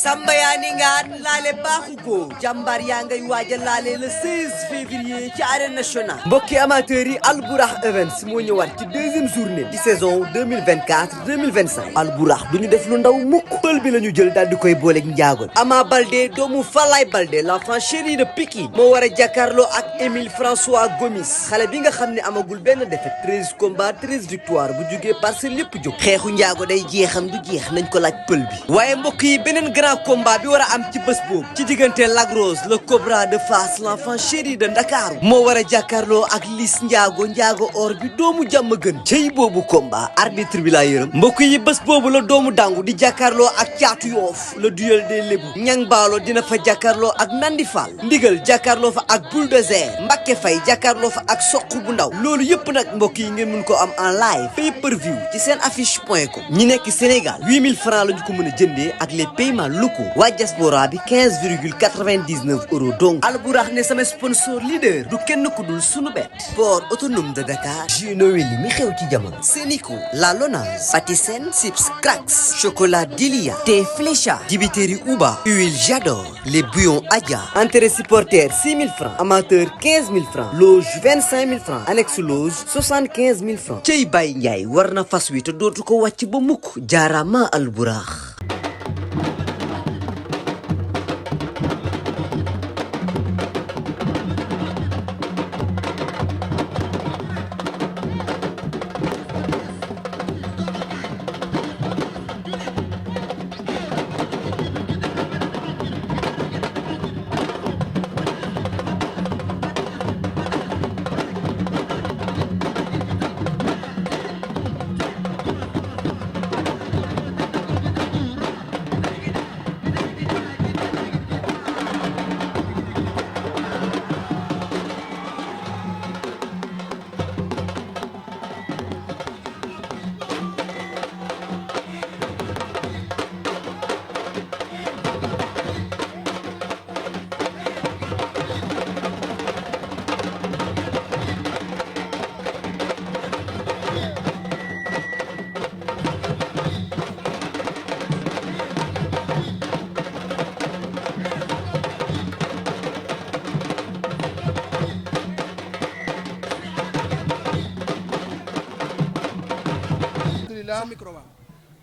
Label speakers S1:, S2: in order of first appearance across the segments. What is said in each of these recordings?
S1: Samba yaa ni ngaan laale baaxu ko jàmbaar yaa ngay waaja laale le 16 février ci arène nationale mbokki amateurs yi Albourakh Events moo ñëwaat ci deuxième journée di saison 2024-2025 Albourakh du ñu def lu ndaw mukk pël bi la ñu jël daal di koy booleeg njaagoon Ama Baldé doomu Falaye Baldé l'enfant chéri de Pikine moo war a jàkkaarloo ak Émile François Gomis xale bi nga xam ne amagul benn défaite 13 combats 13 victoires bu jugee Parcelles lépp jóg xeexu njaago day jeexam du jeex nañ ko laaj pël bi waaye mbokk yi beneen grand combat bi war a am ci bés boobu ci diggante Lac Rose le Cobra de Fass l'enfant chéri de Ndakaaru moo war a jàkkaarloo ak Liss Ndiago or bi doomu jàmm gën cey boobu combat arbitre bi laa yërëm mbokk yi bés boobu la doomu dangu di jàkkaarloo ak Caatu Yoof le duel des Lébu Ñang Baalo dina fa jàkkaarloo ak Nandi Fall ndigal jàkkaarloo fa ak Bulldozer Mbacké Faye jàkkaarloo fa ak Soq bu ndaw loolu yëpp nag mbokk yi ngeen mun ko am en live pay per view ci seen affiche.com ñi nekk Sénégal 8000 francs la ñu ko mën a jëndee ak les paiements locaux waa diaspora bi 15,99 euros donc Albourakh ne sama sponsor leader du kenn ku dul Sunubet port autonome de Dakar Gino Weli mi xew ci jamono Sénico La Lonase Patisen Sips Cracks chocolat Dilia thé Flécha dibiteri Uba huile Jador les bouillons Adja entrée supporter 6 000 francs amateur 15 000 francs loge 25 000 francs annexe loge 75 000 francs cey Baye Ndiaye war na fas wi te dootu ko wàcc ba mukk jaarama Albourakh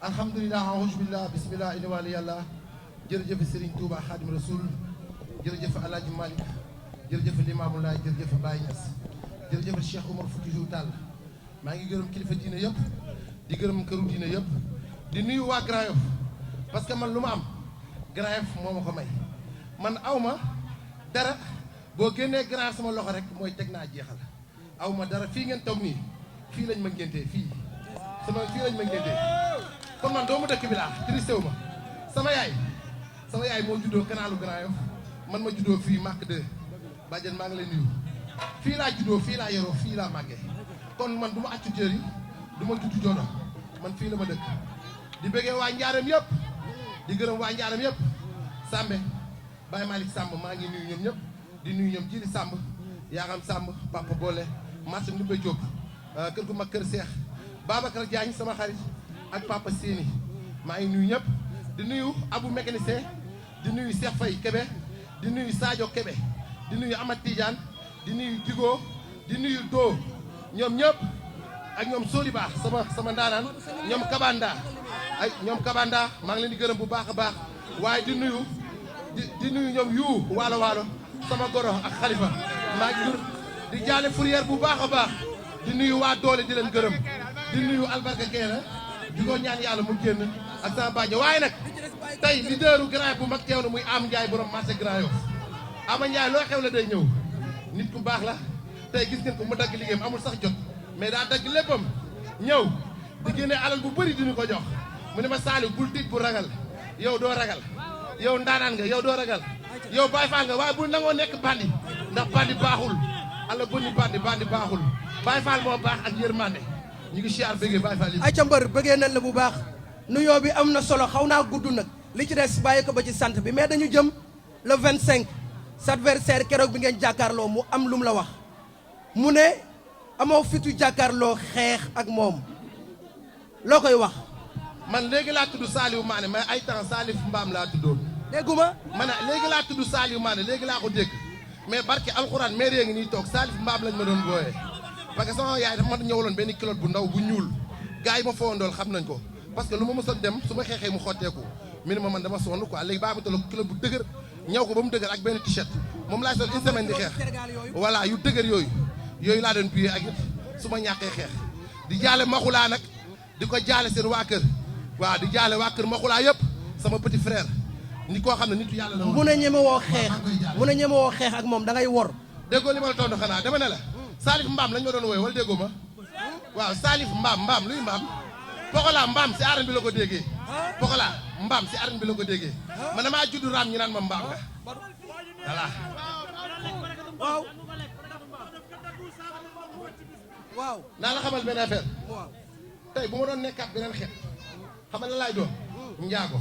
S2: alhamdulilah ahousubillah bisimillah ini wali yàlla jërëjëf Serigne Touba Khadim Rasoul jërëjëf Alaaji Malick jërëjëf Limamou Laye jërëjëf Baye Niass jërëjëf Cheikh Omar Foutiyou Tall maa ngi gërëm kilifa diine yëpp di gërëm këru diine yëpp di nuyu waa Grand Yoff parce que man lu ma am Grand Yoff moo ma ko may man awma dara boo génnee Grand Yoff sama loxo rek mooy teg naa jeexal awma dara fii ngeen toog nii fii lañ ma ngéntee fii lañ ma ngéntee kon man doomu dëkk bi laa triste wu ma sama yaay moo juddoo kanaalu Grand Yoff man ma juddoo fii Màkk 2 bàjjen maa ngi lay nuyu fii laa juddoo fii laa yoroo fii laa màggee kon man du ma accu jër yi du ma juddu joono man fii la ma dëkk di bëggee waa njaaram yëpp di gërëm waa njaaram yëpp Sambe Baye Malick Samb maa ngi nuyu ñoom ñëpp di nuyu ñoom Jili Samb Yaram Samb Papa Boole marché Ndoumbé Diop kër gu mag kër Seex Babacar Diagne sama xarit ak Papa Séni maa ngi nuyu ñëpp di nuyu Abou mécanicien di nuyu Cheikh Faye Kébé di nuyu Sadio Kébé di nuyu Amad Tidiane di nuyu Digo di nuyu Do ñoom ñëpp ak ñoom Soliba sama ndaanaan ñoom Kabanda maa ngi leen di gërëm bu baax a baax waaye di nuyu ñoom yu waalo sama goro ak Khalifa maa ngi di jaale Fourière bu baax a baax di nuyu waa doole di leen gërëm di nuyu Albarka Keena di ko ñaan yàlla mu génn ak sama bàjjo waaye nag tey leaderu Grand Yoff bu mag teew na muy Am Ndiaye borom marché Grand Yoff Ama Ndiaye loo xew la day ñëw nit ku baax la tey gis ngeen ko mu dagg liggéeyam amul sax jot mais daa dagg léppam ñëw di génne alal bu bëri diñu ko jox mu ne ma Saliou bul tiit bu ragal yow doo ragal yow ndaanaan nga yow doo ragal yow Baye Fall nga waaye bul nangoo nekk bandi ndax bandi baaxul ala bënni bandi baaxul Baye Fall moo baax ak yërmande ñu ngi siyaar bëggee Baye Fall yi
S3: ay ca mbër bëggee nañ la bu baax nuyoo bi am na solo xaw naa gudd nag li ci des bàyyi ko ba ci sant bi mais dañu jëm le 25 sa adversaire keroog bi ngeen jàkkaarloo mu am lu mu la wax mu ne amoo fitu jàkkaarloo xeex ak moom loo koy wax.
S2: man léegi laa tudd Saliou Mané mais ay temps Salif Mbaam laa tuddoon
S3: dégguma
S2: ma ne léegi laa tudd Saliou Mané léegi laa ko dégg mais barke alxuraan maire ngi nii toog Salif Mbaam lañ ma doon booyee parce que sama yaay dafa ma ñëwaloon benn kilote bu ndaw bu ñuul gars yi ma fowandool xam nañ ko parce que lu ma mësoon dem su ma xeexee mu xotteeku mi ne ma man dama sonn quoi léegi baa ma tollu kilote bu dëgër ñëw ko ba mu dëgër ak benn t-shirt moom laay sol une semaine di xeex voilà yu dëgër yooyu laa doon puyee ak it su ma ñàkkee xeex di jaale maxulaa nag di ko jaale seen waa kër waaw di jaale waa kër maxulaa yëpp sama petit frère ni koo xam ne nitu yàlla la
S3: mun a ñeme woo xeex ak moom da ngay wor
S2: déggoo li ma la tontu xanaa dama ne la Salif Mbaam lañ ma doon wooye wala déggoo ma waaw Salif Mbaam luy Mbaam Pokola Mbaam si arène bi la ko déggee Pokola Mbaam si arène bi la ko déggee man damaa juddu raam ñu naan ma Mbaam nga voilà
S3: waaw
S2: naa la xamal benn affaire tey bu ma doon nekkaat beneen xeet xamal la laay doon njaago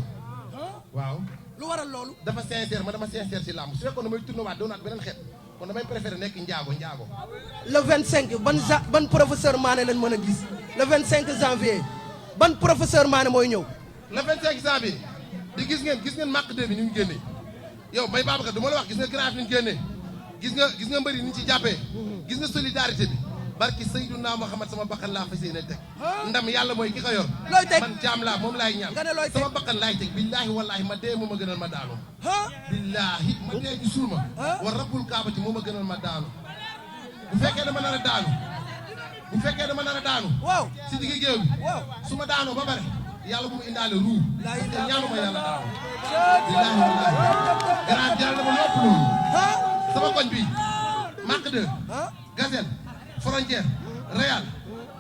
S2: waaw
S3: lu waral loolu
S2: dafa sincère ma dama sincère ci làmb su fekkoon damay tourné waat doonaat beneen xeet kon damay préféré nekk njaago
S3: le 25 ban professeur Mané lañ mën a gis le 25 janvier ban professeur Mané mooy ñëw
S2: le 25 janvier di gis ngeen màq 2 bi ni ñu génnee yow Mbaye Babacar du ma la wax gis nga grand ni ñu génnee gis nga mbëri ni ñu ci jàppee gis nga solidarité bi barki Seydina Muhammad sama bakkan laa fas yéene teg ndam yàlla mooy ki ko yor
S3: looy teg
S2: man jaam laa moom laay ñaan
S3: nga ne looy teg
S2: sama bakkan laay teg billaahi wallaahi ma dee moo ma gënal ma daanu billaahi ma dee ñu suul ma wa rabbul kaabati moo ma gënal ma daanu bu fekkee dama nar a daanu
S3: waaw
S2: si diggi géew bi
S3: waaw
S2: su ma daanoo ba bare yàlla bu mu indaale ruu parce que ñaanu ma yàlla daanu billaahi wallaahi garaan jaral na ma lépp loolu sama koñ bi màq 2 gazelle frontière Réal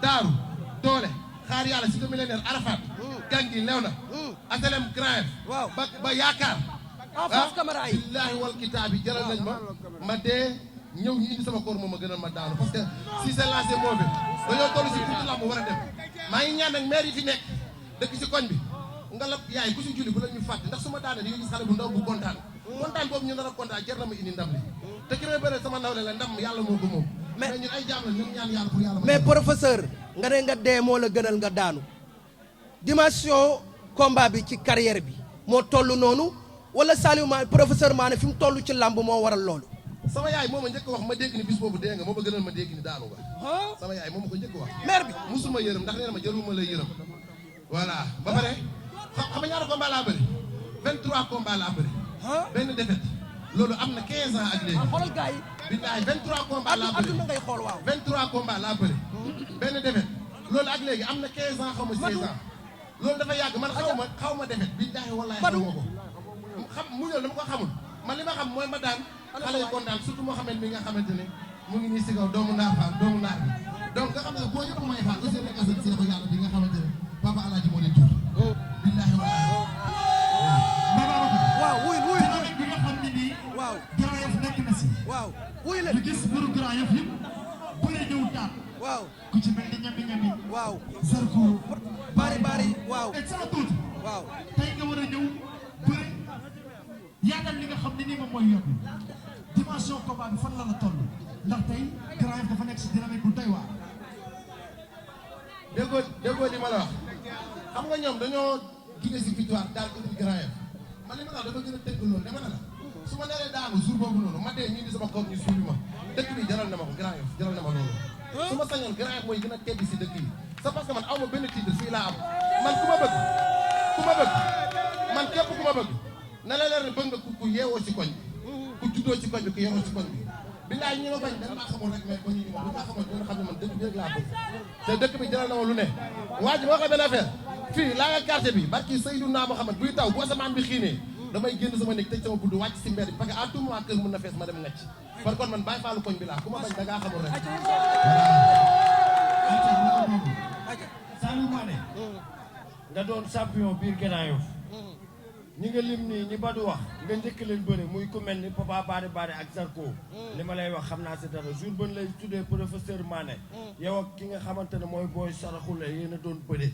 S2: Daaru Doole xaar yàlla si millénaire Arafat gangi lew na asalem Grand ba yaakaar billaahi wal kitaabi jaral nañ ma dee ñëw ñu indi sama koor moom ma gënal ma daanu parce que si c'est lancé moo bi dañoo toll si fuutu lamb war a dem maa ngi ñaan nag maire yi fi nekk dëkk si koñ bi nga la yaay ku si julli bu la ñu fàtte ndax su ma daane di nga gis xale bu ndaw bu kontaan boobu ñu nar a kontaan jar na ma indi ndam li te ki may bëre sama nawle la ndam yàlla moo ko moom mais ñun ay jaam la ñun ñaan yàlla pour yàlla
S3: mais professeur nga ne nga dee moo la gënal nga daanu dimension combat bi ci carrière bi moo toll noonu wala Saliou Mané professeur Mané fi mu toll ci lamb moo waral loolu
S2: sama yaay moo ma njëkk wax ma dégg ni bis boobu dee nga moo ma gënal ma dégg ni daanu nga sama yaay moo ma ko njëkk wax
S3: maire bi
S2: musuma yërëm ndax nee na ma jaruma lay yërëm voilà ba pare xam nga ñaata combat laa bëri 23 combat laa bëri benn défaite loolu am na 15 ans ak léegi
S3: xoolal gars yi
S2: billaay 23 combat laa bëri
S3: ngay xool waaw
S2: 23 combat laa bëri benn défaite loolu ak léegi am na 15 ans xaw ma 16 ans loolu dafa yàgg man xaw ma défaite billaay wallaay xaw ma ko xam mu ñëw dama ko xamul man li ma xam mooy ma daan xale yi kontaan surtout moo xamante mi nga xamante ne mu ngi nii si kaw doomu naar faal doomu naar bi donc nga xam ne boo yëpp may faal aussi nekk asal si ko yàlla bi nga xamante ne papa alaaji moo leen jur billahi
S3: waaw wuy
S4: bi nga xam ne nii
S3: waaw
S4: Grand Yoff nekk na si
S3: waaw wuy la
S4: ñu gis mburu Grand Yoff yëpp bëre ñëw taat
S3: waaw
S4: ku ci mel ni ñami
S3: waaw
S4: Zarko
S3: bari waaw
S4: et sama tuuti
S3: waaw
S4: tey nga war a ñëw bëre yaatal li nga xam ne nii moom mooy yóbbu dimension combat bi fan la toll ndax tey Grand Yoff dafa nekk si dynamique bu doy waar
S2: déggoo li ma la wax xam nga ñoom dañoo jóge si victoire daal ko Grand Yoff man li ma la wax dafa gën a tëgg loolu dama ne la su ma nee daanu jour boobu noonu ma dee ñu di sama kaw ñu suubi ma dëkk bi jaral na ma ko Grand Yoff jaral na ma loolu su ma sañoon Grand Yoff mooy gën a tedd si dëkk yi c'est parce que man aw ma benn titre fii laa am man ku ma bëgg man képp ku ma bëgg na la leer ne bëgg nga ku yeewoo ci koñ bi ku juddoo ci koñ bi ku yeewoo ci koñ bi billaay ñi ma bañ da maa xamul rek mais ba ñu bu ma xamoon dina xam ne man dëkk bi rek laa bëgg te dëkk bi jaral na ma lu ne waa ji moo xam benn affaire fii laa nga quartier bi barki Seydina Muhammad buy taw bu asamaan bi xiinee damay génn sama néeg tëj sama budd wàcc si mbedd bi parce que à tout moment kër mën na fees ma dem ngacc par kon man bàyyi faalu koñ bi laa ku ma bañ da ngaa xamul rek
S4: Saliou Mané
S5: nga doon champion biir Grand Yoff ñi nga lim nii ñi Badou wax nga njëkk leen bëre muy ku mel ni Papa Bari ak Zarko li ma lay wax xam naa si dara jour ban lay tuddee professeur Mané yow ak ki nga xamante ne mooy booy saraxule yéen a doon bëre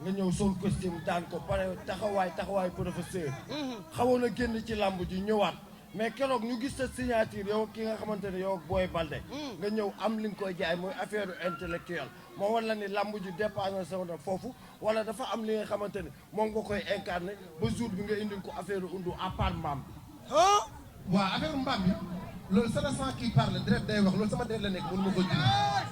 S5: nga ñëw sol costume daan ko pare taxawaay professeur xawoon a génn ci làmb ji ñëwaat mais keroog ñu gis sa signature yow ki nga xamante ne yow Boy Baldé nga ñëw am li nga koy jaay mooy affaire intellectuelle moo war la ni lamb ji dépassé sa na foofu wala dafa am li nga xamante ne moom nga koy incarné ba jour bi nga indil ko affaire undu à part mbaam bi
S2: waaw affaire mbaam bi loolu c'est le sang qui parle direct day wax loolu sama deret la nekk mënu ma ko ji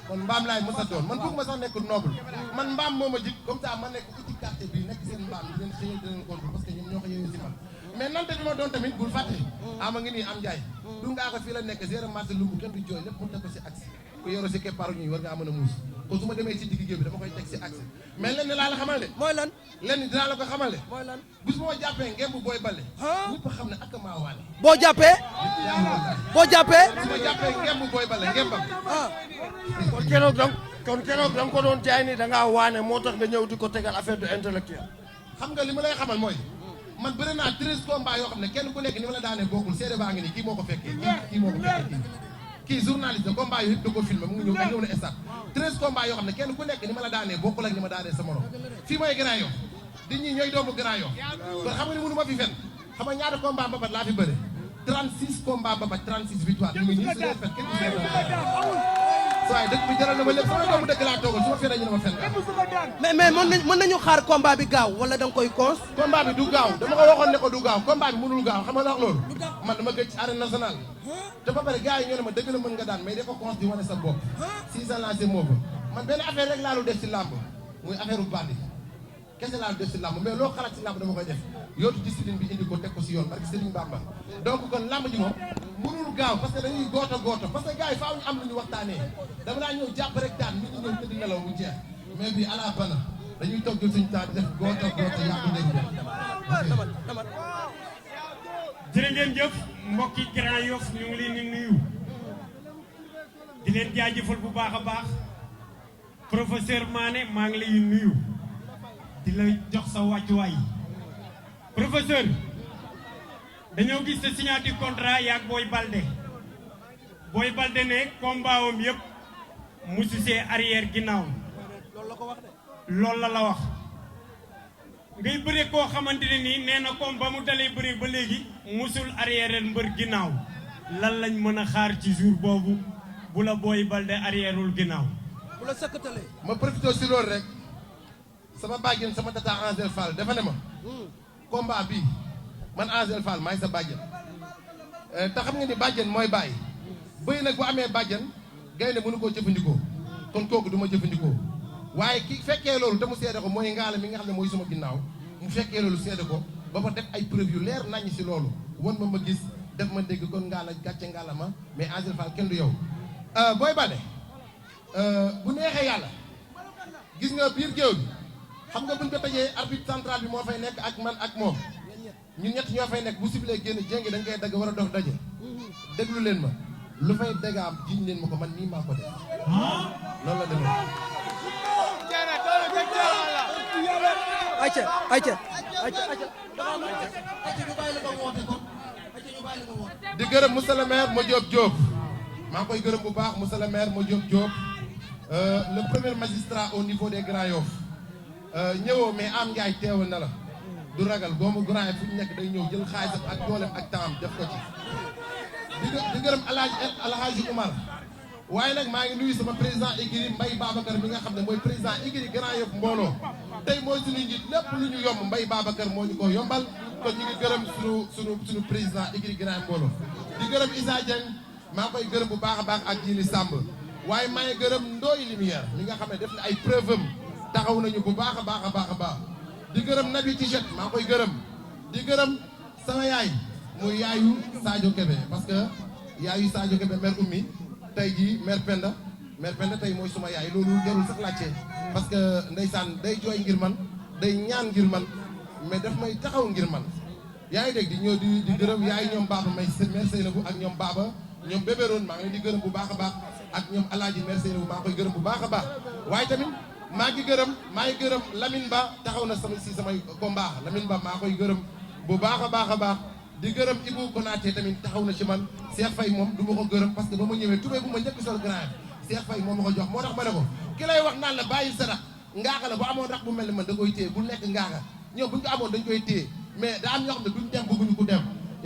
S2: kon mbaam laay mos a doon man bëgg ma sax nekk noble man mbaam moo ma jik comme ça ma nekk ci quartier bi nekk seen mbaam bi leen xëyal di leen kontu parce que ñoom ñoo ko yëngu si man mais nante bi ma doon tamit bul fàtte ama ngi nii am njaay du ngaa ko fii la nekk géré marché lumbu kenn du jooy lépp mu teg ko si axe ku yoroo si keppaaru ñuy war ngaa mën a muus kon su ma demee ci digg géew bi dama koy teg si axe mais lenn laa la xamal de
S3: mooy lan
S2: lenn dinaa la ko xamal de
S3: mooy lan
S2: bis bu ma jàppee ngeen bu Boy Baldé ñëpp xam ne ak maa waale
S3: boo jàppee boo jàppee
S2: su ma jàppee ngeen bu Boy Baldé ngeen bam
S5: kon keroog da nga ko doon jaay ni da ngaa waane moo tax nga ñëw di ko tegal affaire de intellectuel
S2: xam nga li ma lay xamal mooy man bëri naa 13 combats yoo xam ne kenn ku nekk ni ma la daanee bokkul seede baa ngi nii kii moo ko fekkee kii moo ko fekkee kii journaliste de combat yooyu yëpp da ko filmé mu ngi ñëw na stade 13 combats yoo xam ne kenn ku nekk ni ma la daanee bokkul ak ni ma daanee sa morom fii mooy Grand Yoff di ñi ñooy doomu Grand Yoff kon xam nga ni mënu ma fi fen xam nga ñaata combat mbabat laa fi bëre 36 combats mbabat 36 victoire ñu ngi nii su dee fen kenn waaye dëkk bi jaral na ma lépp sama doomu dëkk laa toogal su ma fenee ñu ne ma fen
S3: mais mën nañu xaar combat bi gaaw wala da nga koy cons
S2: combat bi du gaaw dama ko waxoon ne ko du gaaw combat bi mënul gaaw xam nga ndax loolu man dama gëj ci arène nationale te ba pare gars yi ñoo ne ma dëgg la mën nga daan mais dafa cons di wane sa bopp si sa lancé moo fa man benn affaire rek laa lu def si làmb muy affaire bu bandi kese laa lu def si làmb mais loo xalaat si làmb dama koy def yootu discipline bi indi ko teg ko si yoon parce que Serigne Bamba donc kon làmb ji moom mënul gaaw parce que dañuy gooto parce que gars yi faaw ñu am lu ñu waxtaanee dama naa ñëw jàpp rek daan nit ñi ñëw tëdd nelaw mu jeex mais bi ala bana dañuy toog jël suñu temps di def gooto yàqu ndég
S6: jërë ngeen jëf mbokki Grand Yoff ñu ngi leen di nuyu di leen jaajëfal bu baax a baax professeur Mané maa ngi lay nuyu di la jox sa wàccuwaay professeur dañoo gis sa signature contrat yaag Boy Baldé ne combat am yëpp musu see arrière ginnaaw loolu la wax ngay bëre koo xamante ne nii nee na comme ba mu dalee bëre ba léegi musul arrière mbër ginnaaw lan lañ mën a xaar ci jour boobu bu la Boy Baldé arrièreul ginnaaw
S3: bu la sëkkatalee
S2: ma profité si loolu rek sama bàjjen sama tata Angel Fall dafa ne ma combat bi man Angel Fall maay sa bàjjen te xam nga ni bàjjen mooy bàyyi bëy nag bu amee bàjjen gaynde mënu koo jëfandikoo kon kooku du ma jëfandikoo waaye ki fekkee loolu te mu seede ko mooy ngaala mi nga xam ne mooy suma ginnaaw mu fekkee loolu seede ko ba fa def ay preuve yu leer naññ si loolu wan ma gis def ma dégg kon ngaala gàcce ngaala ma mais Angel Fall kenn du yow Boy Baldé bu neexee yàlla gis nga biir géew bi xam nga buñ ko tëjee arbitre central bi moo fay nekk ak man ak moom ñun ñett ñoo fay nekk bu sibilee génn jéngi dañ koy dagg war a dox daje déglu leen ma lu fay dagaam jiñ leen ma ko man nii maa ko def loolu la demee
S3: ayca
S2: di gërëm monsieur le maire ma Diop maa koy gërëm bu baax monsieur le maire ma Diop le premier magistrat au niveau des Grand Yoff ñëwoo mais am Ndiaye teewal na la du ragal doomu Grand Yoff fu ñu nekk day ñëw jël xaalisam ak dooleem ak temps def ko ci di gërëm Alhaji Oumar waaye nag maa ngi nuyu sama président Igiri Mbaye Babacar mi nga xam ne mooy président Igiri Grand Yoff mbooloo tey mooy suñu njiit lépp lu ñu yomb Mbaye Babacar moo ñu ko yombal kon ñu ngi gërëm suñu président Igiri Grand mbooloo di gërëm Issa Dieng maa ngi koy gërëm bu baax a baax ak Jili Samb waaye maa ngi gërëm Ndoye Lumière mi nga xam ne def na ay preuve am taxaw nañu bu baax a baax di gërëm Nabi T-shirt maa ngi koy gërëm di gërëm sama yaay muy yaayu Sadio Kébé parce que yaayu Sadio Kébé mère Oumy tey jii mère Penda tey mooy suma yaay loolu jarul sax laajte parce que ndeysaan day jooy ngir man day ñaan ngir man mais daf may taxaw ngir man yaa ngi dégg di ñëw di gërëm yaay ñoom Baba may mère Seynabou ak ñoom Baba ñoom bébéroon maa ngi leen di gërëm bu baax a baax ak ñoom Alaaji mère Seynabou maa ngi koy gërëm bu baax a baax waaye tamit maa ngi gërëm Lamine Ba taxaw na si samay combat Lamine Ba maa koy gërëm bu baax a baax di gërëm Ibou Konaté tamit taxaw na ci man Cheikh Faye moom du ma ko gërëm parce que ba ma ñëwee tubéy bu ma njëkk sol grand Cheikh Faye moom ma ko jox moo tax ma ne ko ki lay wax naan la bàyyil sa rax ngaaka la bu amoon rax bu mel ni man da koy téye bu nekk ngaaka ñoom bu ñu ko amoon dañ koy téye mais daa am ñoo xam ne duñ dem bëgguñu ku dem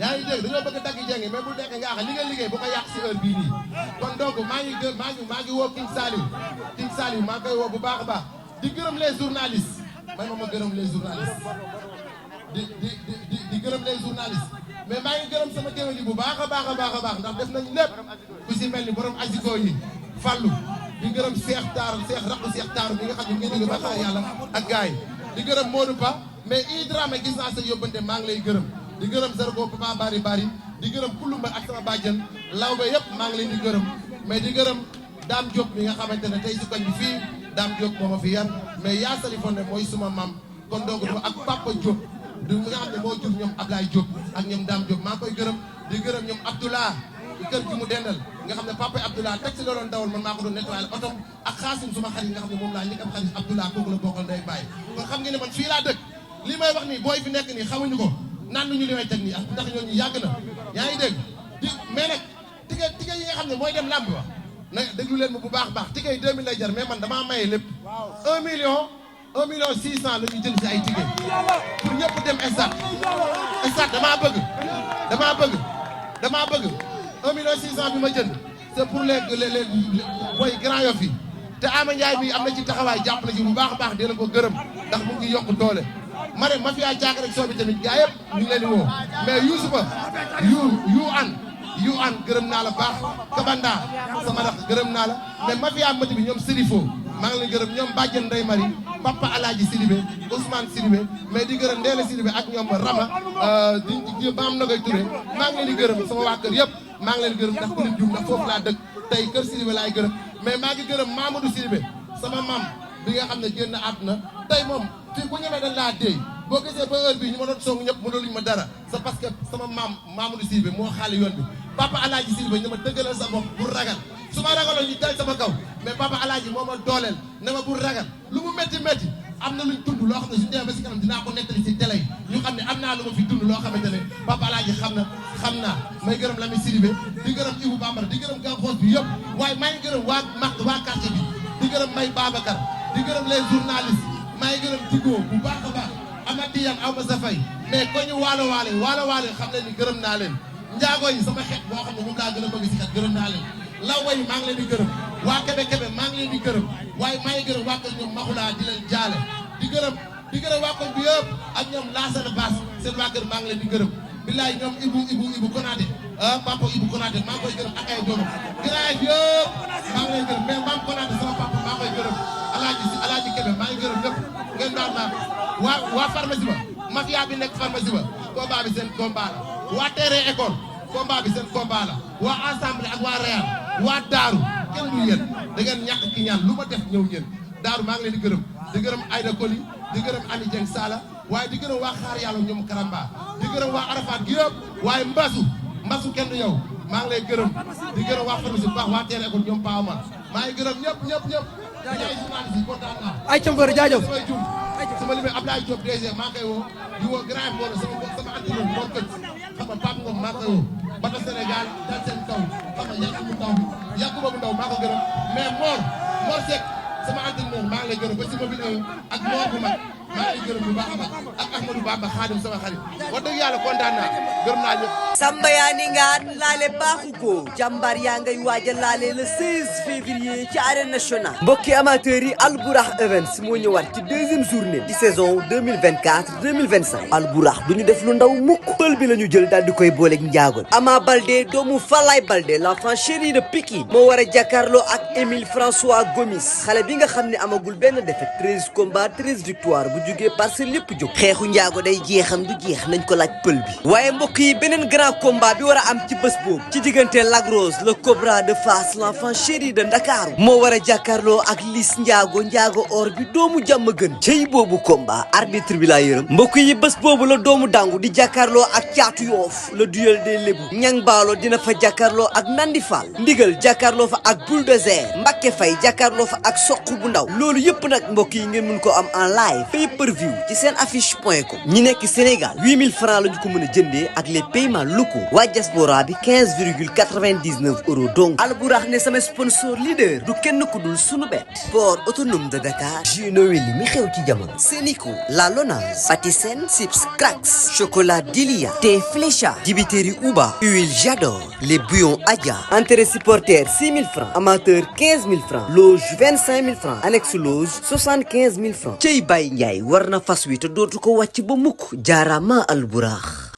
S2: yaa ngi dégg dañoo bëgg dagg jeng mais bu nekk nga xam li nga liggéey bu ko yàq si heure bii nii kon donc maa ngi woo King Saliou maa ngi koy woo bu baax a baax di gërëm les journalistes may ma gërëm les journalistes di gërëm les journalistes mais maa ngi gërëm sama géwél yi bu baax a baax ndax def nañ lépp ku si mel ni borom asiko yi Fallou di gërëm Cheikh Taaru bi nga xam ne nga jóge ba xaar yàlla ak gars yi di gërëm Modou Ba mais Idrame gis naa sa yóbbante maa ngi lay gërëm di gërëm Zarko Papa Bari di gërëm Kulumba ak sama bàjjen lawbe yëpp maa ngi leen di gërëm mais di gërëm Dame Diop mi nga xamante ne tey si koñ bi fii Dame Diop moo ma fi yar mais yaa Salifonde mooy suma mam kon donc ak Papa Diop di nga xam ne moo jur ñoom Ablaye Diop ak ñoom Dame Diop maa koy gërëm di gërëm ñoom Abdoulaye kër gi mu dendal nga xam ne papa Abdoulaye teg si la doon dawal man maa ko doon nettoyé otom ak xaasim suma xarit nga xam ne moom laa ñi am xarit Abdoulaye kooku la bokkal ndey bàyyi kon xam nga ne man fii laa dëkk li may wax nii booy fi nekk nii xamuñu ko naan ñu li may teg nii ak ndax ñooñu yàgg na yaa ngi dégg di mais nag tige yi nga xam ne mooy dem làmb wax na déglu leen ma bu baax tige yi 2000 lay jar mais man damaa maye lépp 1 million 600 la ñu jël si ay tige pour ñëpp dem stade damaa bëgg 1 million 600 bi ma jënd c'est pour les boy Grand Yoff yi te Ama Ndiaye bi am na ci taxawaay jàpp na ci bu baax a baax dina ko gërëm ndax mu ngi yokk doole ma ne mafia caak rek soo bi tamit gaa yëpp ñu ngi leen di woo mais Youssoufa yu an gërëm naa la baax Kabanda sama rax gërëm naa la mais mafia mati bi ñoom Serifo maa ngi leen gërëm ñoom Badiane Ndeye Marie Papa Alaaji Sidibé Ousmane Sidibé mais di gërëm Ndéla Sidibé ak ñoom Rama di baam na koy Touré maa ngi leen di gërëm sama waa kër yëpp maa ngi leen di gërëm ndax ku leen jum ndax foofu laa dëkk tey kër Sidibé laay gërëm mais maa ngi gërëm Mamadou Sidibé sama mam bi nga xam ne génn àdduna tey moom fii bu ñemee dañ laa déy boo gisee ba heure bii ñu ma doon song ñëpp mënuluñ ma dara c'est parce que sama maam Mamadou Sidibé moo xaale yoon bi Papa Alaaji Sidibé ñu ma dëggalal sa bopp pour ragal su ma ragaloon ñu dal sama kaw mais Papa Alaaji moo ma dooleel ne ma pour ragal lu mu métti am na luñ dund loo xam ne suñu demee ba si kanam dinaa ko nettali si télé yi ñu xam ne am naa lu ma fi dund loo xamante ne Papa Alaaji xam naa may gërëm Lamine Sidibé di gërëm Ibou Bambara di gërëm Gangoos bi yëpp waaye maa ngi gërëm waa quartier bi di gërëm May Babacar di gërëm les journalistes maa ngi gërëm Tigo bu baax a baax Amady Yan aw ma sa fay mais ko ñu waalo waale xam leen ni gërëm naa leen njaago yi sama xeet boo xam ne moom laa gën a bëgg si xeet gërëm naa leen lawba yi maa ngi leen di gërëm waa Kébé maa ngi leen di gërëm waaye maa ngi gërëm waa kër ñoom Maxulaa di leen jaale di gërëm waa koñ bi yëpp ak ñoom Laasana Baas seen waa kër maa ngi leen di gërëm billaay ñoom Ibou Konaté papa Ibou Konaté maa ngi koy gërëm ak ay doomam giraay yëpp maa ngi leen gërëm mais maam Konaté sama papa maa koy gërëm alaaji Kébé maa ngi gërëm ñëpp ngeen daal waa pharmacie ba mafia bi nekk pharmacie ba combat bi seen combat la waa terrain école combat bi seen combat la waa ensemble ak waa Réal waa Daaru kenn du yéen da ngeen ñàkk ki ñaan lu ma def ñëw ngeen Daaru maa ngi leen di gërëm Aïda Koli di gërëm Ami Dieng Sala waaye di gërëm waa Xaar Yàlla ñoom Karamba di gërëm waa Arafat gi yëpp waaye mbasu kenn du yow maa ngi lay gërëm di gërëm waa pharmacie bu baax waa terrain école ñoom Paa Omar maa ngi gërëm ñëpp jaajëf journaliste yi kontaan naa
S3: ay cambër jaajëf
S2: sama limee Abdoulaye Diop DG maa koy woo di woo grand boole sama entraîneur Mor Kët xam nga Pape Ngom maa koy woo bata Sénégal dal seen kaw xam nga Yakuba bu ndaw maa ko gërëm mais Mor Seck sama entraîneur maa ngi lay gërëm ba si mobile ak Mor bu mag maa ngi gërëm bu baax a baax ak Ahmadou Bamba Khadim sama xarit wax dëgg yàlla kontaan naa gërëm naa ñëpp
S1: Samba yaa ni ngaan laale baaxu ko jàmbaar yaa ngay waaj a laale le 16 février ci arène nationale mbokki amateurs yi Albourakh Events moo ñëwaat ci deuxième journée di saison 2024-2025 Albourakh du ñu def lu ndaw mukk pël bi la ñu jël daal di koy booleeg njaagoon Ama Baldé doomu Falaye Baldé l'enfant chéri de Pikine moo war a jàkkaarloo ak Émile François Gomis xale bi nga xam ne amagul benn défaite 13 combats 13 victoires bu jugee Parcelles lépp jóg xeexu njaago day jeexam du jeex nañ ko laaj pël bi waaye mbokk yi beneen grand combat bi war a am ci bés boobu ci diggante Lac Rose le Cobra de Fass l'enfant chéri de Ndakaaru moo war a jàkkaarloo ak Liss njaago or bi doomu jàmm gën cey boobu combat arbitre bi laa yërëm mbokk yi bés boobu la doomu dangu di jàkkaarloo ak caatu yoof le duel des lébu ñang baalo dina fa jàkkaarloo ak Nandi Fall ndigal jàkkaarloo fa ak bulldozer Mbacké Faye jàkkaarloo fa ak soq bu ndaw loolu yëpp nag mbokk yi ngeen mun ko am en live pay-per-view ci seen affiche.com ñi nekk Sénégal 8000 francs la ñu ko mën a jëndee ak les paiements locaux waa diaspora bi 15,99 euros donc Albourakh ne sama sponsor leader du kenn ku dul Sunubet port autonome de Dakar jus Noël mi xew ci jamono Sénico La Lonase Patisen Sips Cracks chocolat Dilia thé Flécha dibiteri Uba huile J'adore les bouillons Adja entrée supporter 6000 francs amateur 15 000 francs loge 25 000 francs annexe loge 75 000 francs cey Baye Ndiaye war na fas wi te dootu ko wàcc ba mukk jaarama Albourakh